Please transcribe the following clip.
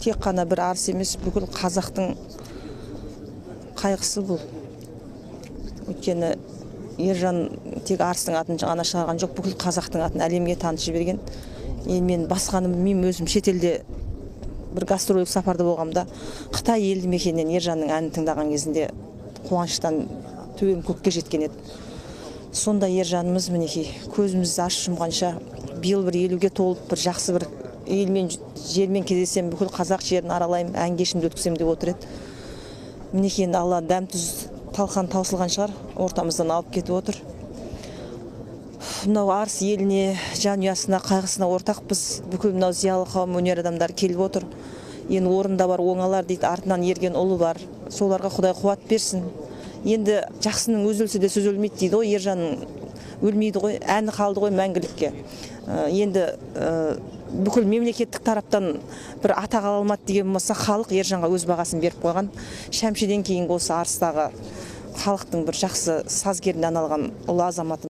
Тек қана бір Арыс емес, бүкіл қазақтың қайғысы бұл. Өйткені Ержан тек Арыстың атын ғана шығарған жоқ, бүкіл қазақтың атын әлемге танытып жіберген. Енді мен басқаны білмеймін, өзім шетелде бір гастрольдік сапарда болғанымда Қытай елді мекенінен Ержанның әнін тыңдаған кезінде қуаныштан төбем көкке жеткен еді. Сонда Ержанымыз мінекей көзімізді ашып жұмғанша биыл бір 50-ге толып, бір жақсы бір елмен, жермен кездесем, бүкіл қазақ жерін аралаймын, ән кешімді өткіземін деп отыр еді. Мінекей енді Алла дәм тұз талқан таусылған шығар, ортамыздан алып кетіп отыр. Мынау Арыс еліне, жанұясына, қайғысына ортақпыз. Бүкіл мынау зиялы қауым, өнер адамдары келіп отыр. Енді орында бар, оңалар дейді, артынан ерген ұлы бар. Соларға Құдай қуат берсін. Енді жақсының өзі өлсе де сөз өлмейді дейді ғой, Ержанның өлмейді ғой, әні қалды ғой мәңгілікке. Енді бүкіл мемлекеттік тараптан бір атақ ала алмады деген болмаса, халық Ержанға өз бағасын беріп қойған. Шәмшиден кейінгі осы Арыстағы халықтың бір жақсы сазгеріне айналған ұлы азаматы.